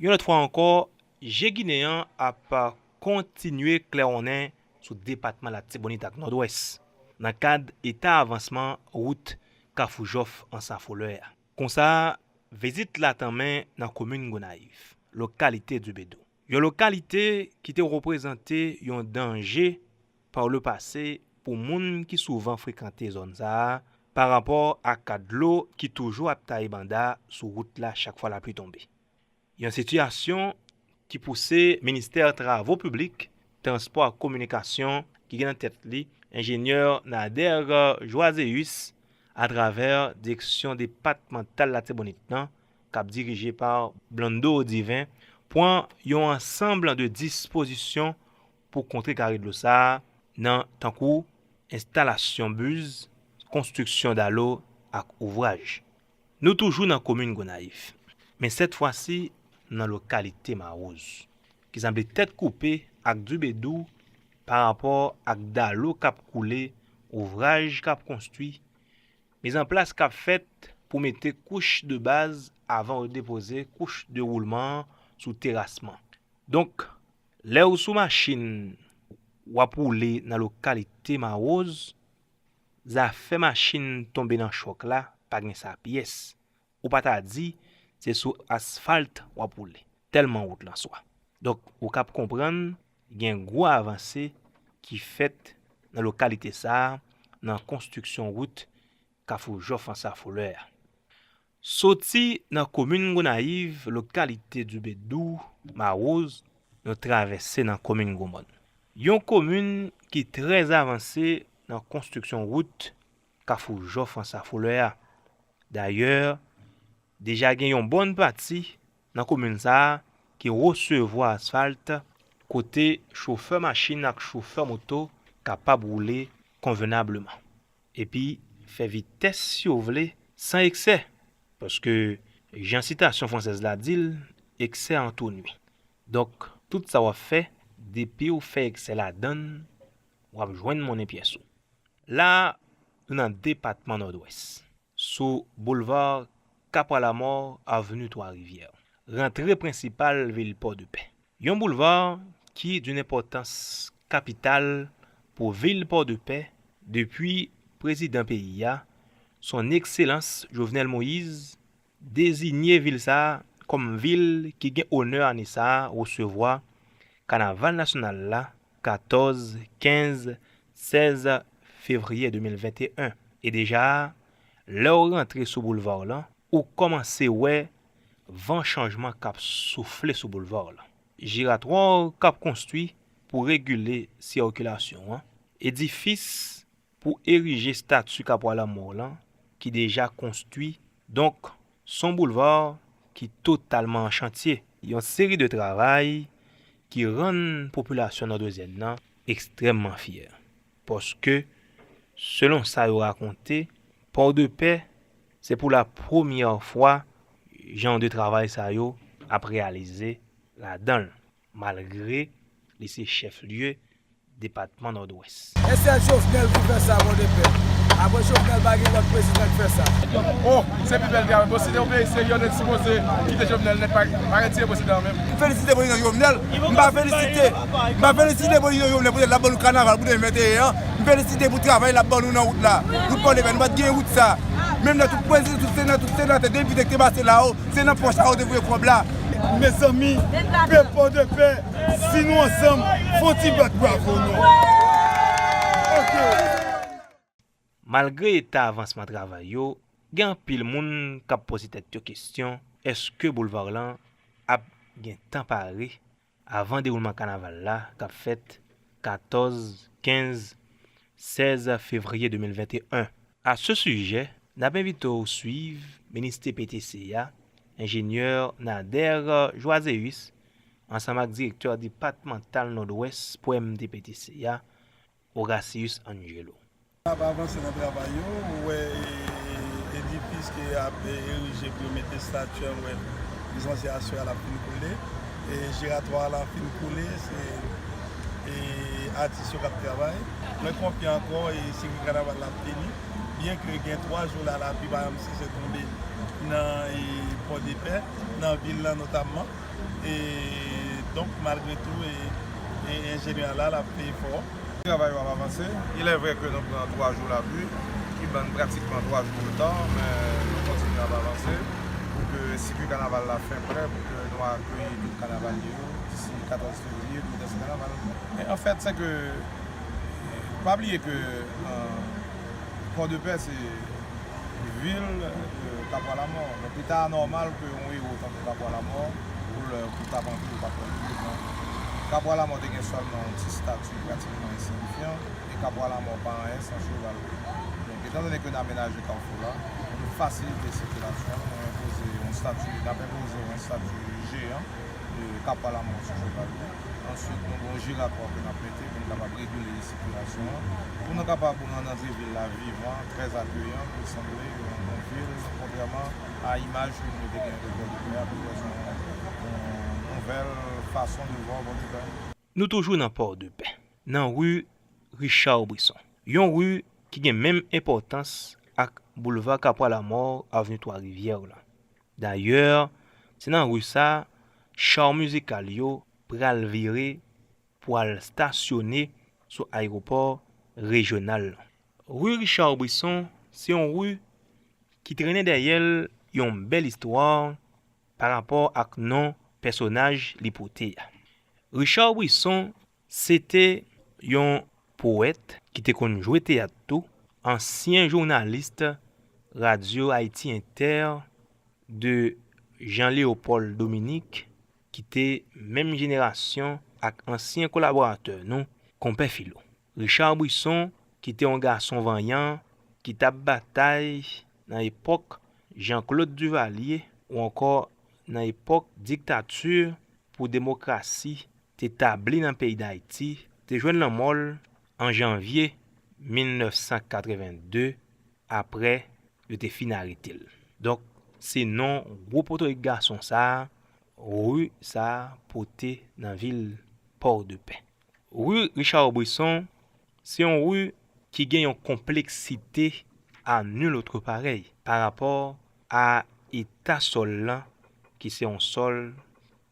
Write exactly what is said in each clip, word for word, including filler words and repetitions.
Yon lòt fwa ankò, je Ginen an ap kontinye klèwonnen sou depatman Latibonit ak Nòdwès, nan kad eta avansman wout Kafou Jòf Ansa Folè a. Konsa, vizit la tanmen nan komin Gonayiv, lokalite Dibedou. Yon lokalite ki te reprezante yon danje pa le pase pou moun ki souvan frekante zòn sa a, pa rapò ak dlo ki toujou ap taye banda sou wout la chak fwa lapli tonbe. Yon sitiyasyon ki pouse Ministè Travo Piblik, Transpò ak Kominikasyon ki gen nan tèt li enjenyè Nader Joiséus atravè Direksyon Depatmantal Latibonit lan, k ap dirije pa Blando Divin, pran yon ansanm de dispozisyon pou kontrekare dlo sa a, nan tankou enstalasyon biz, konstriksyon dalo ak ouvraj. Nou toujou nan komin Gonayiv, men sèt fwa si nan lokalite Mawoz, ki sanble tèt koupe ak Dibedou pa rapò ak dalo k ap koule, ouvraj k ap konstwi, mizanplas k ap fèt pou mete kouch de baz avan yo depoze kouch de woulman an sou terasman. Donk, lè w sou machin, w ap woule nan lokalite Mawoz, zafè machin tonbe nan chòk la pa gen sa pyès. Ou pa ta di se sou asfalt w ap woule, tèlman wout lan swa. Donk, ou kab konprann gen gwo avanse ki fèt nan lokalite sa a nan konstriksyon wout Kafou Jòf Ansa Folè a. Soti nan komin Gonayiv, lokalite Dibedou, Mawoz, nou travèse nan komin Gwomòn. Yon komin ki trè avanse nan konstriksyon wout Kafou Jòf Ansa Folè a. Dayè, deja gen yon bòn pati nan komin sa a ki resevwa asfalt, kote chofè machin ak chofè moto kapab woule konvenableman. Epi fè vitès si w vle san eksè, paske jan sitasyon fransèz la di l, excès en tout nuit. Donk, tout sa w ap fè, depi w fè eksè ladan l, w ap jwenn monnen pyès ou. La, nou nan depatman Nòdwès, sou boulva Kapwa Lamò, avni Twa Rivyè, rantre prensipal vil Pòdepè. Yon boulva ki d'une importance capitale pou vil Pòdepè depi prezidan peyi a, Son Ekselans Jovenel Moïse, deziye vil sa a kòm vil ki gen onè ane sa a resevwa kanaval nasyonal la katòz, kenz, sèz fevriye de mil venteyen. E deja, lè w rantre sou boulva lan, ou kòmanse wè van chanjman k ap soufle sou boulva lan. Jiratwa k ap konstwi pou regile sikilasyon an, edifis pou erije estati Kapwa Lamò lan ki deja konstwi. Donk, s on boulva ki totalman an chantye. Yon seri de travay ki rann popilasyon nòdwezyèn nan ekstrèmman fyè. Paske, selon sa yo rakonte, Pòdepè, se pou la premyè fwa jan de travay sa yo ap reyalize ladan l, malgre li se chèf lye depatman Nòdwès. E sèl Jovenel ki fè sa, Pòdepè. Apre Jovenel, pa gen lòt prezidan k fè sa. Oh, se pi bèl travay. Bon, si te yon peyi serye, yo te sipoze kite Jovenel nèt, pa, pa retire prezidan an menm. M felisite prezidan Jovenel. M pa felisite, m pa felisite prezidan Jovenel poutèt l ap ban nou kanaval pou de mil venteyen an. M felisite pou travay l ap ban nou nan wout la. Wout Pòdepè, nou pa t gen wout sa. Menm nan tout prezidan, tout senatè, tout senatè, depite ki te pase la yo, se nan pòch sa yo te voye kòb la. Mezanmi, pèp Pòdepè, si nou ansanm, fè yon ti bat bravo non. Ok. Malgre eta avansman travay yo, gen anpil moun k ap poze tèt yo kesyon, èske boulva lan ap gen tan pare avan dewoulman kanaval la k ap fèt katòz, kenz, sèz fevriye de mil venteyen. A se sijè, n ap envite w swiv minis T P T C a, enjenyè Nader Joiséus, ansanm ak direktè depatmantal Nòdwès pou M T P T C a, Horacius Angelo. N ap avanse nan travay yo, ou wè, e, edifis ke ap, e, erije pou yo mete estati an, ou wè, Mizansyè Aswè a l ap fin koule, e, jiratwa a l ap fin koule, se, e, atis yo k ap travay. Mwen konfyan ankò, e, sirkwi kanaval la ap teni, byen ke gen twa jou la, lapli pa janm sese tonbe nan, e, Pòdepè, nan vil lan notamman. E donk, malgre tou, e, e enjenyè a la, l ap fè efò. Travay yo ap avanse. Il est vrai que nou pran twa jou lapli, ki ban n pratikman twa jou reta, men nou kontinye ap avanse pou ke sikui kanaval la fè prè, pou ke nou akeyi tout kanavalye yo disi katòz fevriye, pou tèt kanaval. Men anfèt, se ke, pa bliye ke, euh, Pòdepè, se vil, euh, Kapwa Lamò. Donk, li ta anòmal ke yon ewo tankou Kapwa Lamò pou l, pou l t ap antre ou pa t wè l tou devan. Kapwa Lamò te gen sèlman yon ti stati pratikman ensigifyan, e Kapwa Lamò pa anyen san cheval. Donk, etandone ke n amenaje kafou la, nou fasilite sikilasyon, nou enpoze yon stati, n ap enpoze yon stati jeyan, e, Kapwa Lamò sou cheval li. Answit, nou gen yon jiratwa ke n ap mete pou n kapab regile sikilasyon an, pou nou kapab rann antre vil la vivan, trè akeyan, pou l sanble yon, yon vil, kontrèman a imaj ke nou te gen de Pòdepè a, pou l se yon, yon nouvèl fason de vwa Pòdepè. Nou toujou nan Pòdepè, nan ri Richard Brisson, yon ri ki gen menm enpòtans ak boulva Kapwa Lamò, avni Twa Rivyè la. Dayè, se nan ri sa a, cha mizikal yo pral vire pou al stasyone sou ayewopò rejyonal la. Ri Richard Brisson se yon ri ki trennen dèyè l yon bèl istwa pa rapò ak non pèsonaj li pote a. Richard Brisson se te yon powèt ki te konn jwe teyat tou, ansyen jounalis Radyo Ayiti Entè de Jean Léopold Dominique, ki te menm jenerasyon ak ansyen kolaboratè nou, Konpè Filo. Richard Brisson, ki te yon gason vanyan, ki t ap batay nan epòk Jean Claude Duvalier ou ankò nan epòk diktati pou demokrasi te tabli nan peyi Dayiti, te jwenn lanmò l an janvye mil nèf san katreven de, apre yo te fin arete l. Donk, se non gwo potorik gason sa a, ri sa a pote nan vil Pòdepè. Ri Richard Brisson se yon ri ki gen yon konpleksite à nul autre pareil pa rapò a eta sòl lan, ki se yon sòl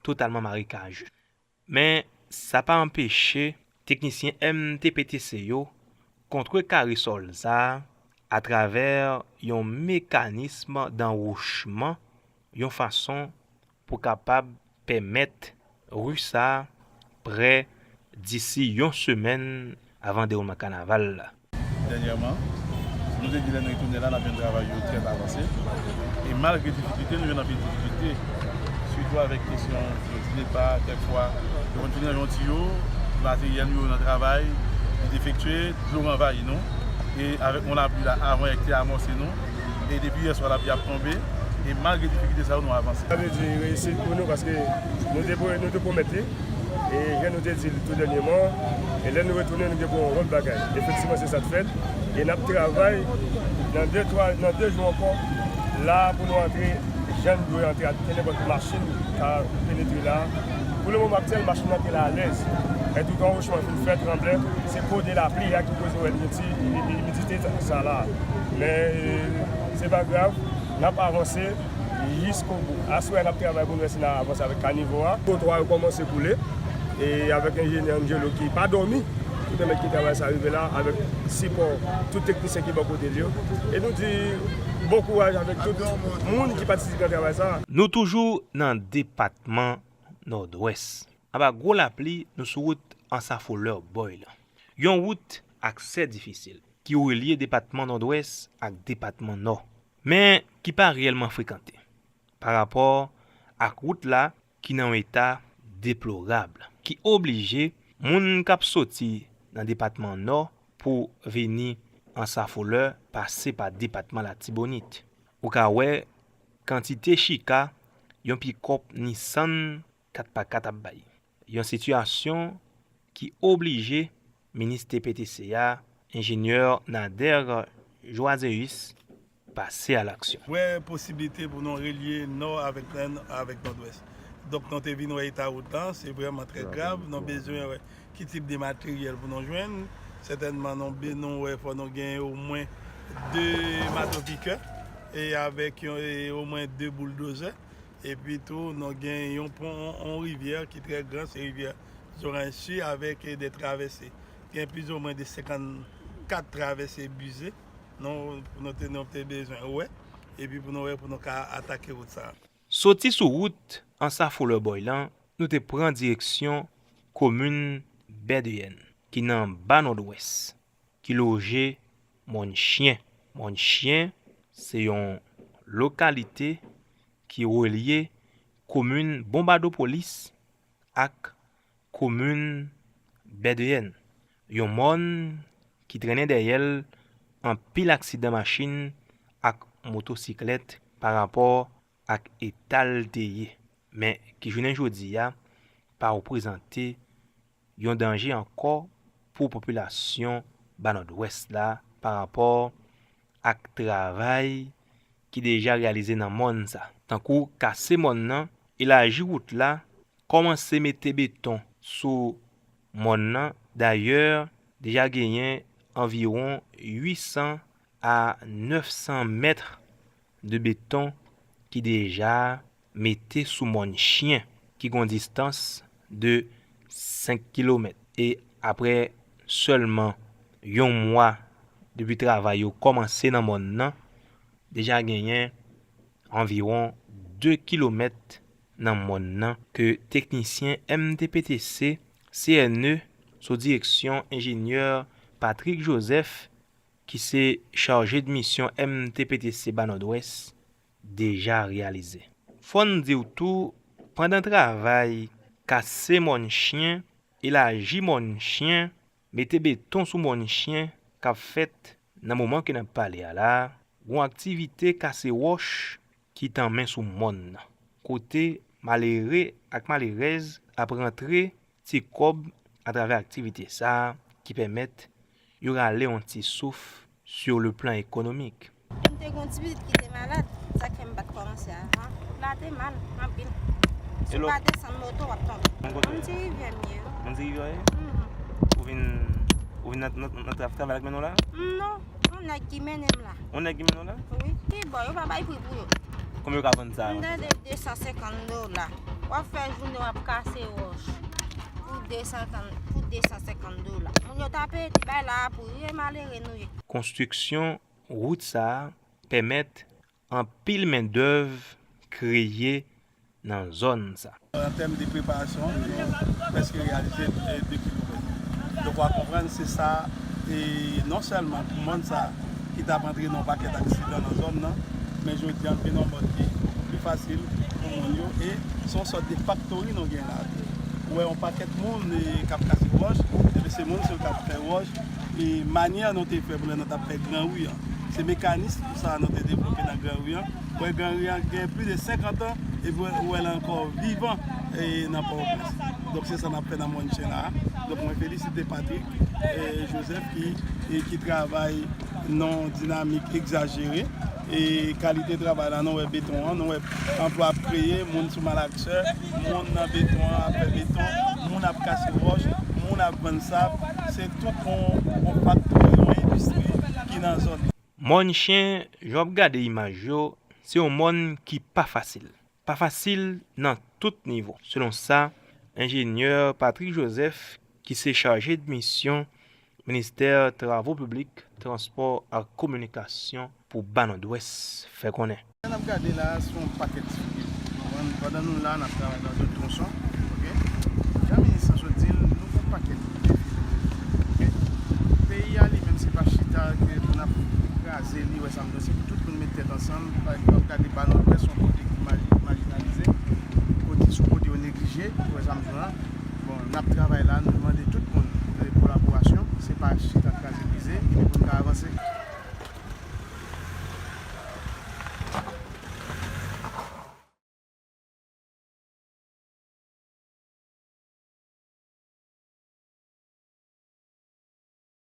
totalman marekajè. Men, sa pa anpeche teknisyen M T P T C yo kontrekare sòl sa a atravè yon mekanism danwouchman, yon fason pou kapab pèmèt ri sa a prè disi yon semèn avan dewoulman kanaval la. Dènyèman, nou te di lè n retounen la, n ap jwenn travay yo trè avanse. E malgre difikilte, nou jwenn anpil difikilte, sitou avèk kesyon yo di depa, kèk fwa, yo konn fini nan yon tiyo, materyèl nou yo nan travay, li defektye, dlo anvayi nou. E avèk yon lapli la, avan yè k te amòse nou. E depi yè swa, lapli ap tonbe. E malgre difikilte sa yo, nou avanse. Sa vle di reyisit pou nou, paske nou te, nou te pwomèt li. E jan nou te di l tou dènyèman, e lè nou retounen, nou te pran yon lòt bagay. Efektivman, se sa k fèt. E n ap travay nan de, twa, nan de jou ankò, la pou nou antre jan n dwe antre a, ke nenpòt machin ka penetre la. Pou le moman aktyèl, machin nan te la alèz. E tout anwouchman fin fèt, ranblè, se kode lapli a ki koze wè imidite sa la. Men, e, se pa grav, n ap avanse. Jiskobou. Aswè, n ap travay pou n wè si n a avanse avèk kanivo a. Twotwa yo kòmanse koule. E avèk enjenyè Angelo ki pa dòmi, ki pèmèt ke travay sa rive la, avèk sipò tout teknisyen ki bò kote l yo. E nou di bon kouraj avèk tout moun ki patisipe nan travay sa. Nou toujou nan depatman Nòdwès. Anba gwo lapli, nou sou wout Ansafolè Bòy lan. Yon wout aksè difisil ki relye depatman Nòdwès ak depatman Nò, men ki pa reyèlman frekante pa rapò ak wout la ki nan yon eta deplorab, ki oblije moun k ap soti nan depatman Nò pou vini Ansafolè pase pa depatman Latibonit. Ou ka wè kantite chika yon pikòp Nissan kat pa kat ap bay. Yon sitiyasyon ki oblije minis T P T C a, enjenyè Nader Joizeus, pase a laksyon. Wè posiblite pou nou relye Nò avèk, avèk Nòdwès. Donk, nou te vin wè eta wout lan, se vrèman trè grav. Nou bezwen wè ki tip de materyèl pou nou jwenn. Sètènman, nou be-, nou wè fò nou gen omwen de mato pikè e avèk yon, e omwen de bouldozè. Epi tou, nou gen yon pon, yon rivyè ki trè gran, se rivyè Zoranj Sid avèk de travèse. Gen plizyomwen de senkannkat travèse bize, nou, nou te, nou te bezwen wè, epi pou nou wè, pou nou ka atake wout sa a. Soti sou wout Ansa Flower Boy lan, nou te pran direksyon komin Bèdeyèn, ki nan Ba Nòdwès, ki loje Mòn Chyen. Mòn Chyen se yon lokalite ki relye komin Bonbadopolis ak komin Bèdeyèn, yon mòn ki trennen dèyè l anpil aksidan machin ak motosiklèt parapò ak eta l te ye, men ki jounen jodi a pa reprezante yon danje ankò pou popilasyon Ba Nòdwès la parapò ak travay ki deja reyalize nan mòn sa, tankou kase mòn nan, elaji wout la, kòmanse mete beton sou mòn nan. Dayè, deja genyen anviwon uit san a nèf san mèt de beton ki deja mete sou Mòn Chyen, ki gen yon distans de senk kilomèt. E aprè sèlman yon mwa depi travay yo kòmanse nan mòn nan, deja genyen anviwon de kilomèt nan mòn nan ke teknisyen M T P T C, C N E, sou direksyon enjenyè Patrick Joseph, ki se chaje de misyon M T P T C Ba Nòdwès, deja reyalize. Fò n di w tou, pandan travay kase Mòn Chyen, elaji Mòn Chyen, mete beton sou Mòn Chyen k ap fèt nan moman ke n ap pale a la, gon aktivite kase wòch ki tanmen sou mòn nan, kote malere ak malerèz ap rantre ti kòb atravè aktivite sa a ki pèmèt yo rale yon ti souf sur le plan économique. E m te gen yon ti pitit ki te malad, sa k fè m pa t kòmanse avan. La te mal, anpil. Si w pa desann moto, w ap tonbe. Yon ti rivyè m ye wi. Yon ti rivyè w ye? Mhm. Ou vin, ou vin nan, nan, nan trav-, travay la k mennen w la? Non, yon nèg ki mennen m la. Yon nèg ki mennen w la? Wi. Ki bò, yo pa bay pri pou yo. Konbyen yo ka vann sa? M tande de san senkant dola. W ap fè jounen w ap kase wòch pou de san senkant, pou de san senkant dola. Moun yo ta peye ti bay la a pou yo, e malere nou ye. Konstriksyon wout sa a pèmèt anpil mendèv kreye nan zòn sa. An tèm de preparasyon, nou prèske reyalize, eh, de kilomèt. Donk, w a konprann, se sa, e non sèlman pou mòn sa ki t ap antre nan yon pakèt aksidan nan zòn nan, men jodi a, l vin yon mòn ki pli fasil pou moun yo, e se yon sòt de faktori nou gen la. Ou wè yon pakèt moun, e, k ap kase wòch, epi se moun sa yo k ap fè wòch, e manyè nou te fè pou lè nou t ap fè Gran Ri an. Se mekanis pou sa nou te devlope nan Gran Ri an. Ou wè Gran Ri an gen plis de senkant an, epi ou wè l ankò vivan, e, nan Pòtoprens. Donk, se sa n ap fè nan Mòn Chyen la. Donk, mwen felisite Patrick, e, Joseph ki, e, ki travay nan yon dinamik egzajere. E kalite travay la, nou wè beton an, nou wè anplwa ap kreye, moun sou malaksè, moun nan beton an ap fè beton, moun ap kase wòch, moun ap vann sab. Se tout yon, yon faktori, yon endistri ki nan zòn nan. Mòn Chyen, jan w ap gade imaj yo, se yon mòn ki pa fasil. Pa fasil nan tout nivo, selon sa enjenyè Patrick Joseph, ki se chaje de misyon Ministè Travo Piblik, Transpò ak Kominikasyon pou Ba Nòdwès, fè konnen. Sa n ap gade la a, se yon pakèt figi. Pandan, pandan nou la, n ap travay nan dot twonson, oke? Jan minis lan sot di l, nou gon pakèt defi pou nou. Oke? Peyi a li menm, se pa chita ke pou n ap kraze li, wè sa m di w, se pou tout moun met tèt ansanm. Pa egzanp, gade Ba Nòdwès, se yon kote ki maj-, majinalize, kote, se yon kote yo neglije, wè sa m di w la. Bon, n ap travay la, nou mande tout moun, e, kolaborasyon, se pa chita kraze brize, epi pou n ka avanse.